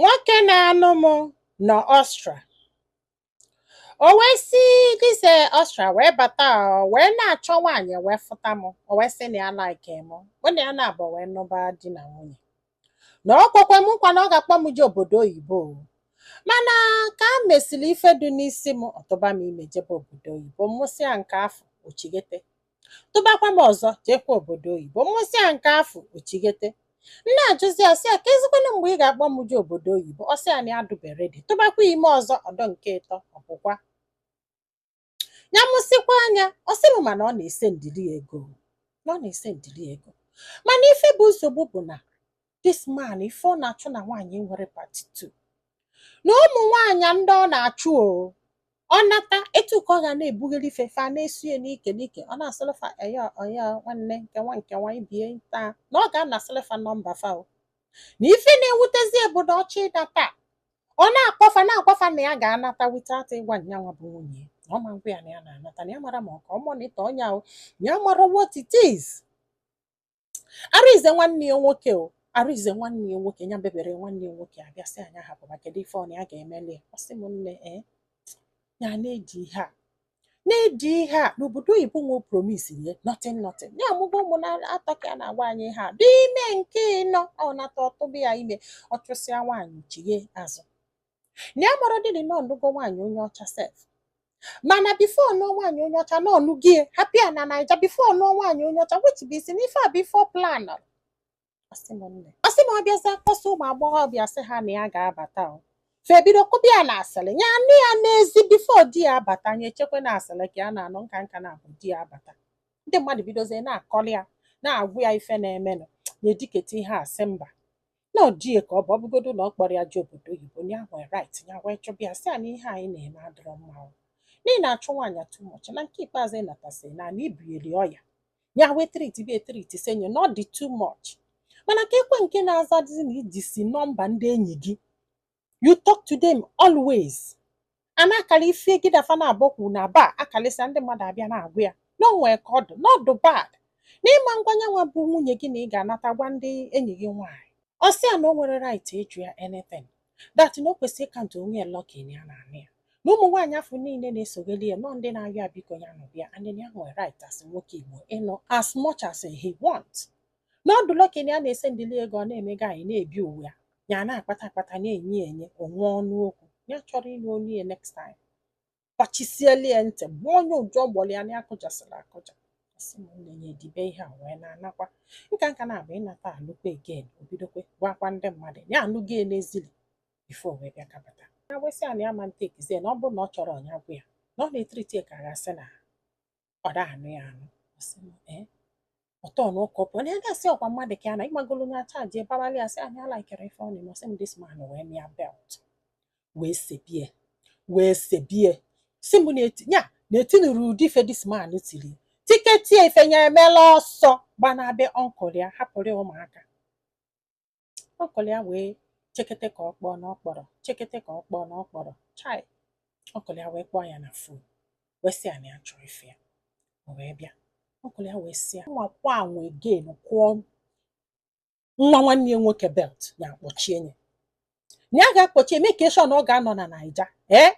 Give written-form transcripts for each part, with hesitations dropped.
Nwoke na-anụ m nọ Ọstra. O wee si dize Ọstra wee bata, o wee na-achọ nwaanyị wee fụta m. O wee sị na ya like mụ, mụ na ya na-abụ wee nụba di na nwunye. Na o kwekwe m nkwa na ọ ga-akpọ m jee obodo oyibo o. Mana ka a mesịrị ife dị n'isi m, ọtụba m ime, jebe obodo oyibo. Mmụsịa nke afọ, ochigete, tụbakwa m ọzọ, jekwa obodo oyibo. Mmụsịa nke afọ, ochigete. Nna ajụzi ya sị ya ka ezikwanụ mgbe ị ga-akpọ m jee obodo oyibo. Ọ sị ya na ya dubere dị tụbakwa ime ọzọ, ọdọ nke ịtọ ọbụkwa ya mụsịkwa anya. Ọ sị m mana ọ na-ese ndili ego, na ọ na-ese ndili ego. Mana ife bụ nsogbu bụ na this man, ife ọ na-achụ na nwaanyị nwere part 2 na ụmụ nwaanyị ndị ọ na-achụ o, ọ nata etu ka ọ ga na-ebugheri ife fa na-esu ya n'ike n'ike. Ọ na-asịrịfa eya ọya nwanne nkewa nkewa ibie taa na ọ ga-anasịrịfa nọmba fa o. Na ife na-ewutezi bụ na ọchọ ịnata, ọ na-akpọfa, na-agwafa na ya ga-anata without ịgwa nyanwa bụ nwunye ya, na ọ ma ngwa ya na ya na-anata, na ya mara ma ọ ka ọ monitor ọnya o, na ya mara what it is. Arụize nwanne ya nwoke o, arụize nwanne ya nwoke ya bebere nwanne ya nwoke abịa sị anya hapụ ma kedu ife ọ na ya ga-emeli ya. Ọ sị m nne, ee, ya na-eji ihe a na-eji ihe a n'obodo oyibo nwe promise ye nothing nothing. Ya amụgo ụmụ na atọ ka ya na-agwa anyị ihe a dị ime nke ịnọ. Ọ nata ọtụbụ ya ime, ọ chụsịa nwaanyị, chighe azụ. Na ya mara dịrị na ọnụgo nwaanyị onye ọcha sef, mana before nụọ nwaanyị onye ọcha na ọnụgie hapụ ya na Naija before nụọ nwaanyị onye ọcha, which bụ isi na ife a bụ ife ọ plan. Ọ sị m nne, ọ sị m ọ bịaza kpọsa ụmụ agbọghọbịa, sị ha na ya ga-abata o fe bido kụbịa na asịrị ya anụ ya n'ezi before di ya abata. Anya echekwa na asịrị ka ya na-anụ nka nka na abụ di ya abata, ndị mmadụ bidozie na-akọli ya, na-agwụ ya ife na-emenụ na-ediketa ihe a, sị mba, na ọ die ka ọ bụ ọbụgodo na ọ kpọrọ ya ji obodo oyibo, ya nwee right ya wee chụbịa ya, sị ya na ihe anyị na-eme adịrọ mma o, n'ihi na-achụ nwaanyị too much. Na nke ikpeazụ ị natasị na na ibieri ọya ya wee treat bịa treat senye na ọ dị too much. Mana ka ekwe nke na-azadịzi na iji si nọmba ndị enyi gị, you talk to them always, a na-akara ife gị dafa na-abọkwu na ba akalịsịa ndị mmadụ abịa na-agụ ya na o nwee ka ọ dị n'ọdụ bad n'ịma ngwanya nwa bụ nwunye gị na ị ga-anata gwa ndị enyi gị nwaanyị. Ọ sị ya na o nwere right ịjụ ya anything, that na o kwesịrị ịkantụ onwe ya lucky na ya na-anụ ya, na ụmụ nwaanyị afọ niile na-esogheli ya nọ ndị na-arịọ ya biko ya nụ bịa, and ya nwere right as nwoke Igbo ịnụ as much as he want, na ọdụ lucky na ya na-ese ndịli ego. Ọ na-emega anyị na-ebi uwe ya, ya na-akpata akpata na-enye enye onwe ọnụ okwu ya chọrọ ịnụ onye ya next time kpachisielu ya ntị gbuo onye ụjọ ọgbọrọ ya na ya kụjasịrị akụja. Sị m nne, ya edibe ihe a wee na-anakwa nka nka na-abụ ịnata alụkwa again, o bidokwe gwakwa ndị mmadụ ya anụgo ya n'ezili before wee bịa kabata ya, wesị ya na ya ma ntekizie na ọ bụrụ na ọ chọrọ ọnya gwa ya na ọ na-etreat ya ka a ga-asị na ọ da anụ ya anụ. Ọ sị m ee, ọtọ na ụka ọpụ na ya gasị ọkwa mmadụ ka ya na ịgbagolo nya chaji ebawali ya, sị anyị alaikere ife ọ na-eme. Ọ sị m this man wee mịa belt wee sebie, wee sebie. Si m na-eti ya na-etinuru ụdị ife this man tiri tiketi ya ife ya emela ọsọ gbanabe uncle ya, hapụrụ ya ụmụaka. Uncle ya wee chekete ka ọ kpọọ na ọ kpọrọ, chekete ka ọ kpọọ na ọ kpọrọ chai. Uncle ya wee kpọọ ya na phone, wee sị ya na ya chọrọ ife ya. O wee bịa, uncle ya wee sị ya nwa kwa anwa again kwụọ nwa nwanne ya nwoke belt, ya akpọchie ya, na ya ga-akpọchi eme ka sure na ọ ga-anọ na Naija ee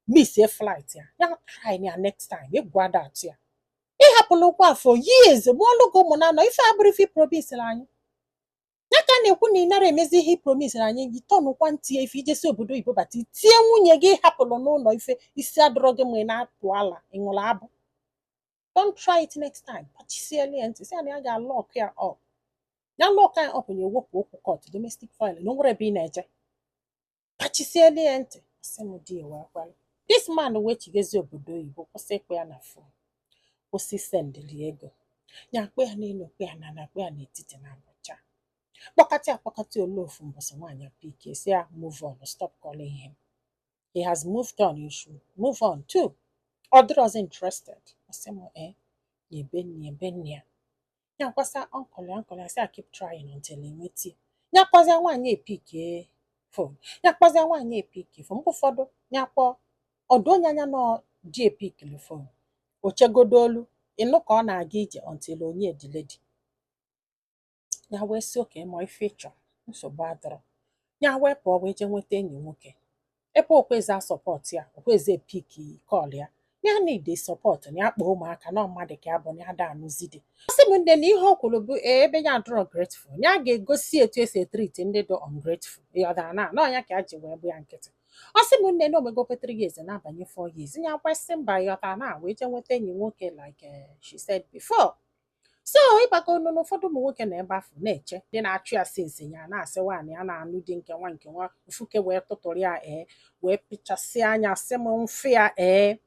missie flight ya, ya try ya next time egwu ada atụ ya. Ịhapụla ụkwụ afọ years mụọlụ gị ụmụ na anọ, ife abụrụ ife promisiri anyị ya ka a na-ekwu na ị nara emezi ihe ị promisiri anyị gị tọnụkwa ntị ya ife ijesi obodo oyibo bata tie nwunye gị hapụrụ n'ụlọ ife isi adọrọ gị ma ị na-apụ ala ịṅụrụ abụ. Don't try it next time. Kpachisielu ya ntị, sị ya na ya ga-alock ya up, ya lock ya up, na-ewepụ okwu court domestic violence na o nwere ebe ị na-eje. Kpachisielu ya ntị. Sị m di ya wee kwere. This man wee chigezi obodo oyibo, kwụsị ịkpọ ya na phone, kwụsị sendịrị ego ya, akpọ ya n'elu, kpọ ya n'ala, kpọ ya n'etiti na abụcha, kpọkatị akpọkatị. Ole ofu mbọsị nwaanyị pick, sị ya move on, stop calling him, he has moved on, you should move on too, ọ dịrọzi interested. Ọ sị m ee, ya ebe nne ya, ebe nne ya, ya kwasa uncle ya, uncle ya sị ya keep trying until enweta ya. Kpọzia nwaanyị epickie phone, ya kpọzia nwaanyị epickie phone. Mgbe ụfọdụ ya kpọọ ọdụ onye anya nọ di epickili phone, o chegodo olu ịnụ ka ọ na-aga ije until onye the lady ya wee sị oke ma ife ịchọ nsogbu adọrọ. Ya wee pụọ wee jee nweta enyi nwoke ebe okwezi a support ya, okwezi e pick call ya. Ya need support na ya kpọọ ụmụaka na mmadụ ka ya bụ na ya da anụzi di. Ọ sị m nne na ihe o kwuru bụ ee, ebe ya adịrọ grateful, ya ga-egosi etu esi e treat ndị dị ungrateful. Ịghọtara na na ọnya ka ya ji wee bụ ya nkịtị. Ọ sị m nne na omegokwe 3 years na-abanye 4 years, ya kwesị mba. Ịghọtara na wee jee nweta enyi nwoke like she said before. So ịgbago ọnụ na ụfọdụ ụmụ nwoke na ebe afọ na-eche ndị na-achụ ya since ya na-asị nwaanyị ya na-anụ di nke nwa nke nwa ofuke wee tụtụrụ ya ee, wee pịchasị anya, sị m mfe ya ee,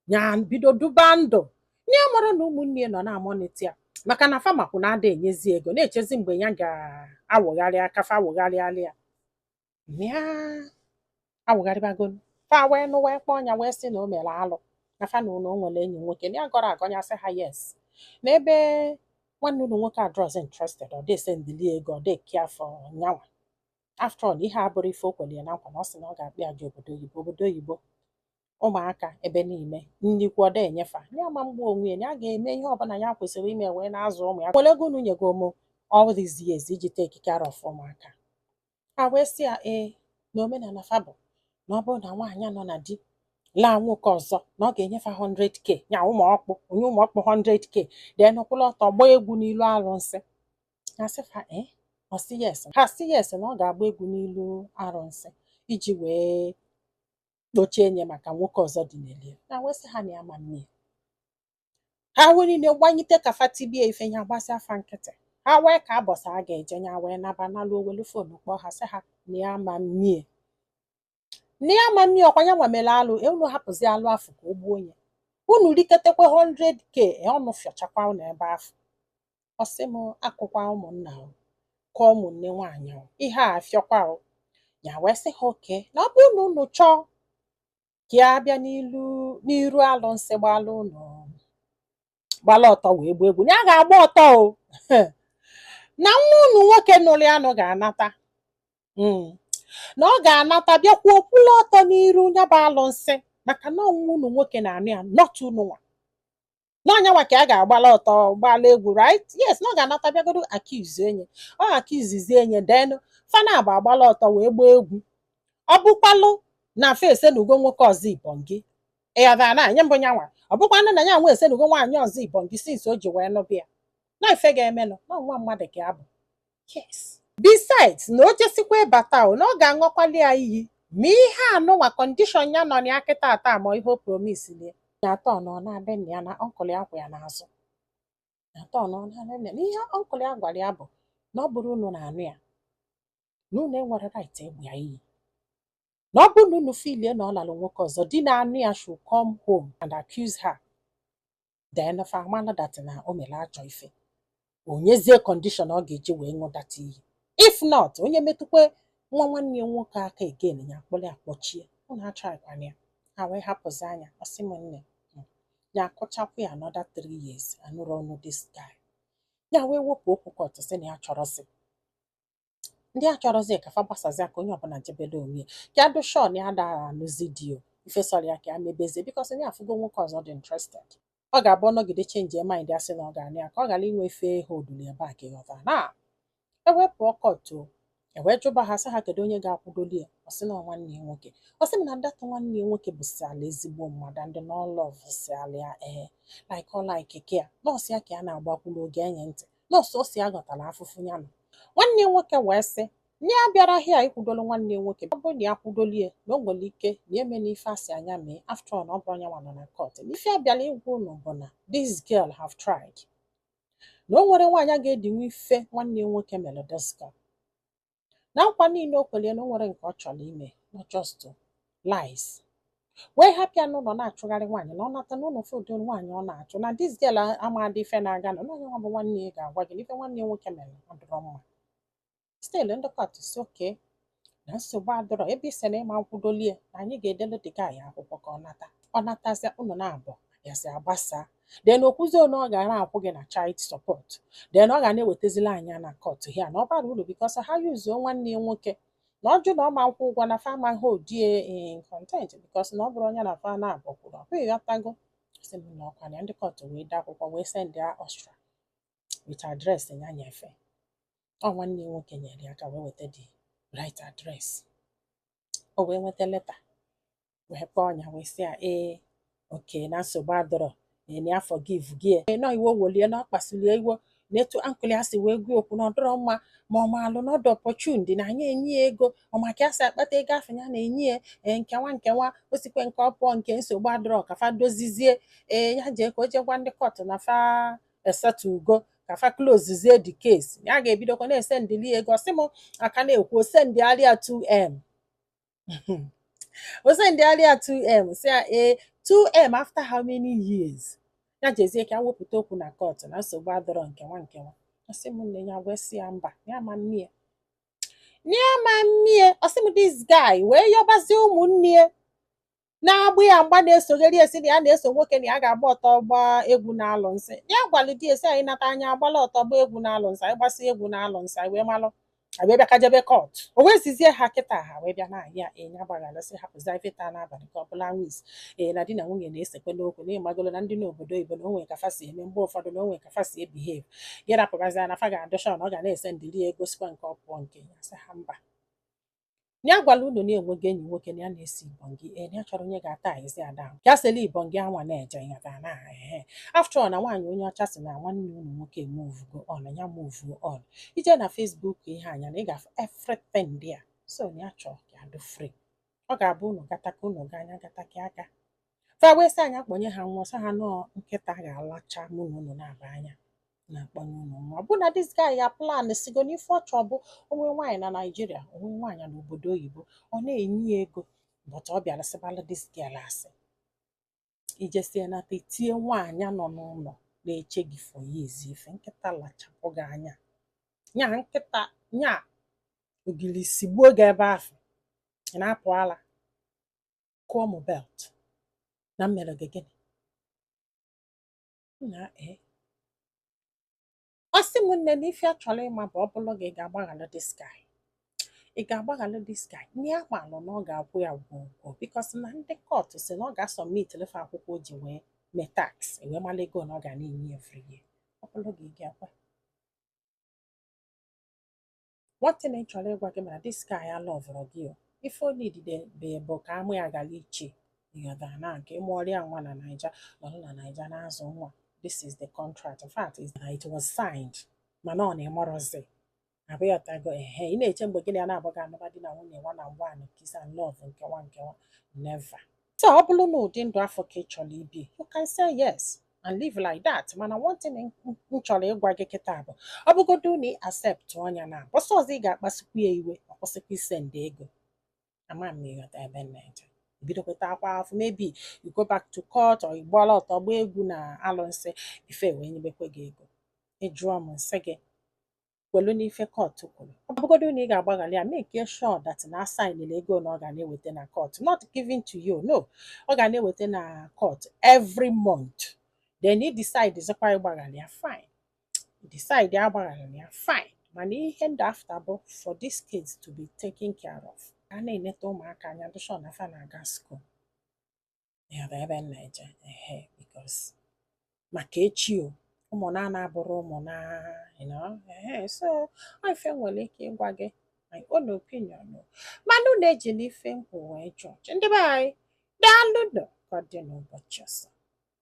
ya bido duba ndụ ya mara na ụmụnne ya nọ na-amonite ya, maka na famakwu na-ada enyezi ego, na-echezi mgbe ya ga-awụgharị aka fa awụgharịalị ya. Ya awụgharịbago fa wee nụ wee kpọọ ya wee sị na o mere alụ na fa na ụlọ o nwere enyi nwoke na ya gọrọ agọ. Ya sị ha yes, na ebe nwanne ụlọ nwoke adrọs interested, ọ dị sendili ego, ọ dị care for nyanwa. After all, ihe a bụrụ ife o kwere ya na nkwa na ọ sị na ọ ga-akpị aja obodo oyibo, obodo oyibo, ụmụaka ebe niile nnikwu ọ dị enyefa ya ma mgbu onwe ya, ya ga-eme ihe ọbụla ya kwesịrị ime wee na-azụ ụmụ ya. Nwere ego unu nyego m all these years iji take care of ụmụaka. Ha wee sị ya ee, na omenala fa bụ na ọ bụrụ na nwaanyị nọ na di laa nwoke ọzọ, na ọ ga-enyefe 100K ya ụmụ ọkpụ, onye ụmụ ọkpụ 100K, then kwụrụ ọtọ gbaa egwu n'ilu arụnsị. Ha sị fa ee, ọ sị yes. Ha sị yes, na ọ ga-agba egwu n'ilu arụnsị iji wee kpochie nye maka nwoke ọzọ dị n'elu na. Wee sị ha na ya ma mmie ha wee niile gbanyite ka fa tibie ife ya gbasịa afa nkịtị. Ha wee ka abọsa a ga-eje ya wee naba naluo, welu phone kpọọ ha, sị ha na ya ma mmie, na ya ma mmie ọkwa ya nwa mere alụ. Unu hapụzi alụ afọ ka o gbuo onye unu riketekwe 100K ọnụ fịọchakwa unu ebe afọ. Ọ sị m akụkwa ụmụnna o kụọ ụmụnne nwaanyị o, ihe a afịọkwa o. Ya wee sị ha oke na ọ bụrụ na unu chọọ ka ya bịa n'ilu n'iru alụnsị gbalụ unu gbala ọtọ wee gbuo egwu, ya ga-agba ọtọ o, na nwa unu nwoke nụrụ ya nụ ga-anata, na ọ ga-anata bịakwuo kwụlụ ọtọ n'iru ya bụ alụnsị, maka na ọnwa unu nwoke na-anụ ya, not unu nwa n'ọnya nwa ka a ga-agbala ọtọ gbala egwu, right? Yes, na ọ ga-anata bịagodo accuse enye ọ accuse enye, then fana agba agbala ọtọ wee gbaa egwu. Ọ bụkwalụ na fa esenugo nwoke ọzọ ibongi, ịghọtara na anya mbụ nyanwa, ọ bụkwanụ na ya nwa esenugo nwaanyị ọzọ ibongi since o ji wee nụbịa na ife ga-emenụ na nwa mmadụ ka abụ. Yes, besides na o jesikwa ịbata o na ọ ga-aṅụkwali ya iyi ma ihe anụnwa condition ya nọ na ya kịta ata ma ihe o promise lie ya atọ na ọ na-abịa nna ya na uncle ya kwụ ya n'azụ na atọ na ọ na-abịa nna ya. Na ihe uncle ya gwara ya bụ na ọ bụrụ unu na-anụ ya, na unu enwere right ịgba ya iyi, na ọ bụrụ na unu filie na ọ lalụ nwoke ọzọ, di na-anụ ya should come home and accuse her, then fa amala that na o mere ajọ ife, onyezie condition ọ ga-eji wee ṅụ that iyi. If not, onye metụkwa nwa nwanne ya nwoke aka again, ya akpọrọ ya kpọchie. Unu achọghịkwana ya. Ha wee hapụzi anya. Ọ sị m nne, ya akụchakwa ya another 3 years anụrụ ọnụ this guy. Ya wee wepụ okwu court, sị na ya chọrọzi ndị a chọrọzi ka fa gbasazi aka, onye ọbụla jebele onwe ya, ka ya dị sure na ya da anụzi di o ife sọrọ ya ka ya mebezie, because ya afụgo nwoke ọzọ dị interested. Ọ ga-abụ ọnọgide change mind ya, sị na ọ ga-anụ ya ka ọ ghara inwe ife holdulu ya back. Ịghọtara na ewepụ court o ewee jụba ha, sị ha kedu onye ga-akwụdoli ya? Ọ sị na ọ nwanne ya nwoke. Ọ sị m na that nwanne ya nwoke bụ si ala ezigbo mmadụ ndị n'ọlọv si ala ya ee, like ọ like ya nọọsụ ya ka ya na-agbakwulu oge enye ntị nọọsụ o si ya ghọtara afụfụ ya nọ. Nwanne ya nwoke wee sị na ya bịara ahịa ikwudolu nwanne ya nwoke, ọ bụrụ na ya kwudolie na o nwere ike na eme na ife asị anya mee. After all, na ọ bụ onye nwa nọ na court na ife a bịara ịgwa unu bụ na this girl have tried, na o nwere nwaanyị a ga-edinwe ife nwanne ya nwoke mere this girl, na nkwa niile o kwere na o nwere nke ọ chọrọ ime, not just lies, wee hapụ ya n'ụlọ na-achụgharị nwaanyị na ọ nata n'ụlọ fụdụ nwaanyị ọ na-achụ, na this girl amadị ife na-aga na onye nwa bụ nwanne ya ga-agwa gị na ife nwanne ya nwoke mere adịrọ mma. Still ndị court si oke na nsogbu adịrọ, ebe ise na ịma nkwudolie na anyị ga-edelu the guy akwụkwọ ka ọ nata, ọ natazịa unu na-abụ abịazi agbasa, then okwuzi na ọ ga na-akwụ gị na child support, then ọ ga na-ewetazili anya na court here na ọ bara uru, because ha yuzuo nwanne ya nwoke na ọ jụ na ọ ma nkwụ ụgwọ na fa ama hold ya in contempt, because na ọ bụrụ onye na fa na-abụ kwuru ọ bụghị. Ghọtago? Sị m na ọkwa na ndị court wee dee akwụkwọ wee send ya Austria with address ya nyefe. Ọ nwanne ya nwoke nyere ya aka wee weta the Right address. O wee nweta leta, wee kpọọ ọnya, wee sị ya, ee, okay, na nsogbu adọrọ, ee, na ya forgive gị. Ee, nọ iwe wolie na ọ kpasulie iwe na etu uncle ya si wee gwa okwu na ọ dọrọ mma, ma ọ maalụ na ọdụ opportunity na anyị enye ya ego, ọ maka ya si akpata ego afọ ya na-enye ya. Ee, nkewa nkewa o sikwe nke ọ pụọ, nke nsogbu adọrọ, ka fa dozizie. Ee, ya jee ka o jee gwa ndị court na fa esetugo, ka fa closezie the case. Ya ga-ebidokwa na-esendili ya ego. Ọsị m aka na-ekwu, osendịarịa 2M, osendịarịa 2M. Si ya, ee, 2M after how many years? Ya jezie ka ya wepụta okwu na court na nsogbu adọrọ, nkewa nkewa. Ọsị m nne, ya wee sị ya mba, ya ma mmie, ya ma mmie. Ọsị m this guy wee yọbazie ụmụnne ya na-agbụ ya mgba, na-esogheri esi na ya na-eso nwoke, na ya ga-agba ọtọ gbaa egwu na-alụ nsị. Ya gwalụ di esi anyị nata anya agbala ọtọ gbaa egwu na-alụ nsị, anyị gbasị egwu na-alụ nsị, anyị wee malụ, anyị wee bịa ka jebe court. O wezizie ha kịta, ha wee bịa na-ahịa enya gbaghara, sị hapụzi ife taa n'abalị ka ọ bụla wis. Ee, na di na nwunye na-esekwe n'okwu na ịmagolo na ndị n'obodo oyibo na onwe ka fa si eme mgbe ụfọdụ, na onwe ka fa si ebehave, gị rapụbazi na fa ga-adọshọ na ọ ga na-ese ndịri ego sikwa nke ọ pụọ nke ya. Sị ha mba, ya gwala unu na enwego enyi nwoke na ya na-esi ibongi. Ee, na ya chọrọ onye ga-ata ezi ada ka sịla ibongi anwa na-eje ya ga na ehe. After all, na nwaanyị onye ọcha sị na nwanne unu nwoke move go on, ya move on. Ije na Facebook ihe anya na ị ga-afụ everything there. So na ya chọrọ ka ya dị free, ọ ga-abụ unu gata ka unu gaa anya gata ka aka fa wee sị anyị akpọnye ha nwa. Sị ha nọọ nkịta ga-alacha mụ na unu na-aba anya na-akpọnye unu nwa. Ọ bụ na this guy ya plan sigo n'ife ọ chọọ bụ onwe nwaanyị na Naịjirịa, onwe nwaanyị n'obodo oyibo, ọ na-enye ya ego. But ọ bịara sịbalụ this girl asị ijesie nata tie nwaanyị nọ n'ụlọ na-eche gị for years. Ife nkịta lachapụ gị anya nya nkịta nya ogili sigbuo gị ebe ahụ ị na-apụ ala kụọ mụ belt na m mere gị gịnị na ee. Ọ sị m nne, na ife a chọrọ ịma bụ, ọ bụrụ gị, ị ga-agbaghalụ this guy? Ị ga-agbaghalụ this guy? Nne ya gbalụ na ọ ga-akwụ ya ụgwọ, because na ndị court si na ọ ga-asubmit lefe akwụkwọ o ji wee mee tax, wee mara ego na ọ ga na-enye every year. Ọ bụrụ gị, ị ga-ekwe? One thing m chọrọ ịgwa gị, mana this guy aloveụrụ gị o. Ife o nidide bụ ka amụ ya gara iche ịghọtara na nke ịmụọrịa nwa na Naija, nọrọ na Naija na-azụ nwa. This is the contract. In fact, it was signed, mana ọ na-emọrọzi abịghọtago. Ehe, ị na-eche mgbe gị na ya na-abụ ga anụba di na nwunye, one and one, kiss and love, nkewa nkewa, never. So ọ bụrụ na ụdị ndụ afọ ka ị chọrọ ibi, you can say yes and live like that. Mana one thing m chọrọ ịgwa gị kịta bụ, ọ bụgodu na ị accept ọnya na bọsọ ọzọ, ị ga-akpasukwu ya iwe, ọ kwụsịkwa isend ego. Ama m ịghọta ebe m na-eje. Bidokweta akwa afọ, maybe you go back to court or ịgbala ọtọ gba egwu na alụnsị ife wee nyebekwe gị ego. Ịjụọ m, nsị gị kwelu n'ife court kwuru. Ọ bụgodu na ị ga-agbaghara ya, make sure that na assignịla ego na ọ ga na-eweta na court, not giving to you, no, ọ ga na-eweta na court every month. Then ị decide zikwa ịgbaghara ya, fine. Decide agbaghara ya, fine. Mana ihe ndị after bụ for these kids to be taken care of, a na-eneta ụmụaka anya, dị sure na fa na-aga school ya bụ ebe m na-eje. Ehe, because maka echi o, ụmụ na na-abụrụ ụmụ na ehe. So ọ ife nwere ike ịgwa gị, my own opinion o. Mana unu ejila ife nkwu wee judge ndị be anyị. Daalụ nụ, ka ọ dị n'ụbọchị ọzọ.